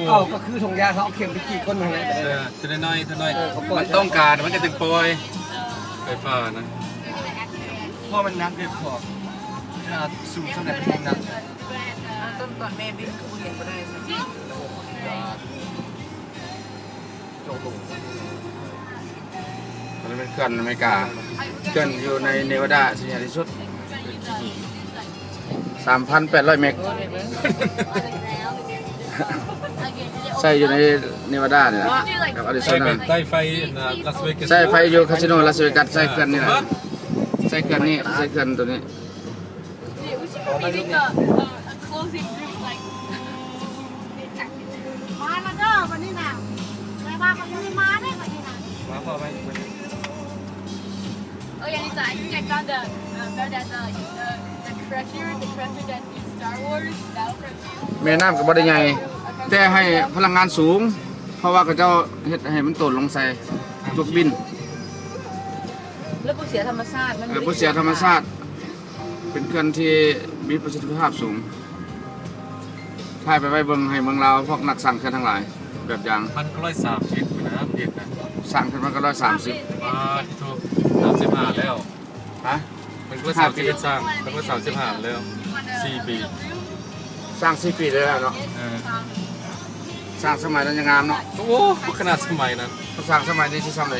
ເອົາ ກໍຄືຖົງຢາເຂົາເອົາເຂັມໄປຈີດກົ້ນມັນຫັ້ນແຫຼະ ເອີ ເທື່ອໜ້ອຍໆ ເທື່ອໜ້ອຍ ເອີ ເຂົາປ່ອຍ ມັນຕ້ອງການ ມັນກໍຈຶ່ງປ່ອຍໄຟຟ້ານະ ເພາະມັນໜັກເດ້ ພໍຂະໜາດສູງສ່ຳໃດມັນຍັງໜັກ. ເອີ ຕົ້ນຕອນແມ່ບິນຄືບໍ່ເຫັນບໍ່ໄດ້ຊັ້ນ. ອັນນີ້ແມ່ນເຂື່ອນອາເມລິກາ ເຂື່ອນຢູ່ໃນເນວາດາທີ່ໃຫຍ່ທີ່ສຸດ ສາມພັນແປດຮ້ອຍເມັກ ໃຊ້ຢູ່ໃນເນວາດານີ້ແຫຼະ ກັບອາຣິໂຊນາ ໃຊ້ໄຟຢູ່ຄາສິໂນລາສເວກັສ ໃຊ້ເຂື່ອນນີ້ແຫຼະ ໃຊ້ເຂື່ອນນີ້ ໃຊ້ເຂື່ອນໂຕນີ້. Yeah, we should probably make a, a, a closing group, like, ມາແລ້ວເດີ ບັດນີ້ນະ ແມ່ວ່າເຂົາຍັງບໍ່ມາເດ້ ບັດນີ້ນະ ມາພໍໄໝ? Oh yeah, Lisa, I think I found the, uh, found that the, the, the crusher, the crusher that in Star Wars, Battlefront two. ແມ່ນ້ຳກໍບໍ່ໄດ້ໃຫຍ່ ແຕ່ໃຫ້ພະລັງງານສູງ ເພາະວ່າເຂົາເຈົ້າເຮັດໃຫ້ມັນໂຕນລົງໃສ່ຕົວບິນ ແລ້ວບໍ່ເສຍທຳມະຊາດ ມັນ ເອີ ບໍ່ເສຍທຳມະຊາດ. ເປັນເຂື່ອນທີ່ມີປະສິດທິພາບສູງ ຖ່າຍໄປໄວ້ເບິ່ງໃຫ້ເມືອງລາວ ພວກນັກສ້າງເຂື່ອນທັງຫຼາຍ ແບບຢ່າງ ພັນເກົ້າຮ້ອຍສາມສິບພຸ້ນນະ ເຮັດນະ ສ້າງຂຶ້ນພັນເກົ້າຮ້ອຍສາມສິບ ປາດໂທ້ ສາມສິບຫ້າແລ້ວ ຮະ ພັນເກົ້າຮ້ອຍສາມສິບເອັດສ້າງ ພັນເກົ້າຮ້ອຍສາມສິບຫ້າແລ້ວ ສີ່ປີ ສ້າງສີ່ປີເລີຍເນາະ ເອີ ສ້າງສະໄໝນັ້ນຍັງງາມເນາະ ໂອ້ ຂະໜາດສະໄໝນັ້ນ ສ້າງສະໄໝນີ້ຊິຊ່ຳໃດ?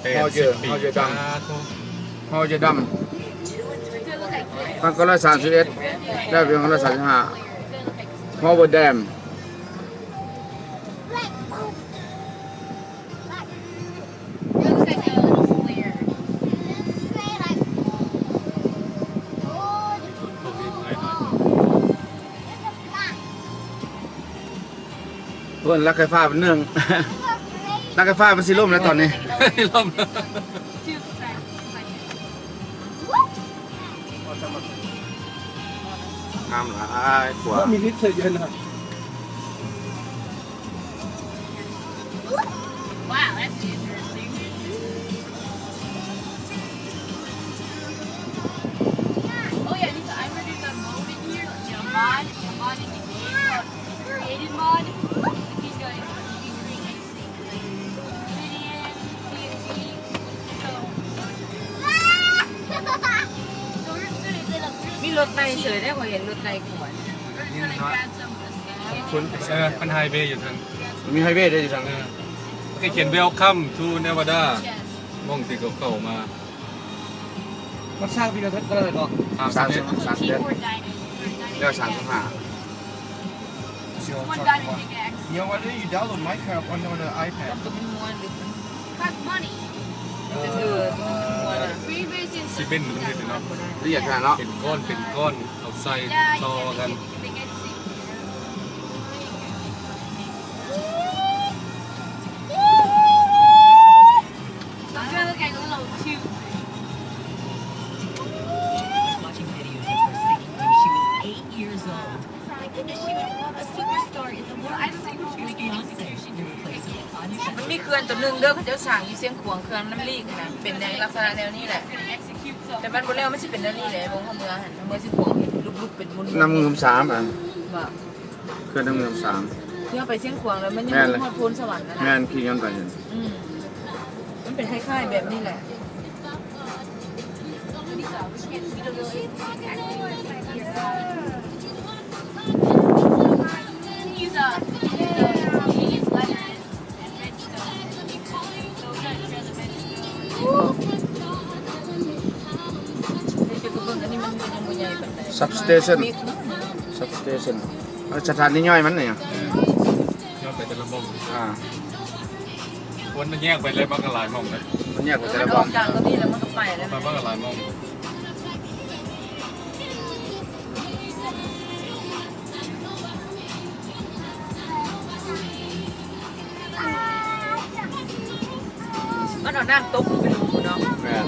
ແປດສິບປີ ເຮົາຈະດຳ ເຮົາຈະດຳ ພັນເກົ້າຮ້ອຍສາມສິບເອັດ ແລ້ວເປັນພັນເກົ້າຮ້ອຍສາມສິບຫ້າ Hoover Dam. It looks like a flare. ເພິ່ນລັກໄຟຟ້າເປັນໜຶ່ງ ລັກໄຟຟ້າມັນຊິລົ້ມແລ້ວຕອນນີ້ ລົ້ມ ງາມຫຼາຍ ຂົວ ມີລິດໃສ່ເຢັນນະ. Wow, that's interesting. Oh yeah, Lisa, I remember there's a mod in here, a mod, a mod in the game called Created Mod. You can go, you can create anything, like Obsidian, P N G. So, ມີລົດໃໝ່ເສີຍໄດ້ ຂ້ອຍເຫັນລົດໃໝ່ຂວນ ເອີ ມັນໄຮເວຢູ່ເທິງ ມີໄຮເວໄດ້ຢູ່ເທິງ ເອີ ມັນກໍຂຽນ Welcome to Nevada ມ່ອງທີ່ເຂົາເຂົ້າມາ ມັນສ້າງປີເທົ່າໃດເກາະ? ສາມສິບເອັດ ສາມສິບເອັດ ແລ້ວສາມສິບຫ້າ. You know what? You download Minecraft on, on the iPad. ເອີ ຊິເປັນເຮັດເນາະ ລະອຽດຂະໜາດເນາະ ເປັນກ້ອນ ເປັນກ້ອນ ເອົາໃສ່ຕໍ່ກັນ. Watching videos of her singing when she was eight years old. Thank goodness she was a superstar in the world. Beyonce, irreplaceable. ມັນມີເຂື່ອນຕົວໜຶ່ງເດີ ເຂົາເຈົ້າສ້າງຢູ່ຊຽງຂວາງ ເຂື່ອນນ້ຳລີກນະ ເປັນໃນລັກສະນະແນວນີ້ແຫຼະ ແຕ່ມັນບໍ່ແລ້ວ ມັນຊິເປັນແນວນີ້ແຫຼະ ເບິ່ງເຮົາເມືອຫັ້ນ ເມືອຊຽງຂວາງເຫັນລຸບໆ ເປັນໝູ່ ນ້ຳງື່ມສາມ ອັນ ວ່າ ເຂື່ອນນ້ຳງື່ມສາມ ເຮົາໄປຊຽງຂວາງແລ້ວ ມັນຍັງ ແມ່ນ ບໍ່ຮອດໂພນສະຫວັນນະ ແມ່ນ ຂີ່ຍົນໄປ ອືມ ມັນເປັນຄ້າຍໆແບບນີ້ແຫຼະ. These, uh, these letters and red stone. Those are for the red stone. ເບິ່ງອັນນີ້ມັນຍັງບໍ່ໃຫຍ່ປານໃດ. Substation. Substation. ເອີ ສະຖານີຍ່ອຍມັນນີ້ຫຍັງ? ອືມ ຍ່ອຍໄປແຕ່ລະໝ່ອງ. ອ່າ ຄວນມັນແຍກໄປເລີຍ ມັນກໍຫຼາຍໝ່ອງເລີຍ ມັນແຍກໄປແຕ່ລະບ່ອນ ມັນອອກຈາກຕົວນີ້ແລ້ວມັນກໍໄປແລ້ວ ໄປມັນກໍຫຼາຍໝ່ອງ. ມັນເອົານ້ຳຕົກລົງໄປເນາະ. ແມ່ນ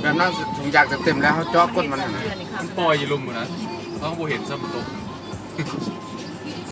ແບບນ້ຳຖົງຢາກເຕັມໆ ແລ້ວເຮົາເຈາະກົ້ນມັນຫັ້ນນະ ມັນປ່ອຍຢູ່ລຸ່ມພຸ້ນນະ ເຮົາບໍ່ເຫັນຊ້ຳມັນຕົກ.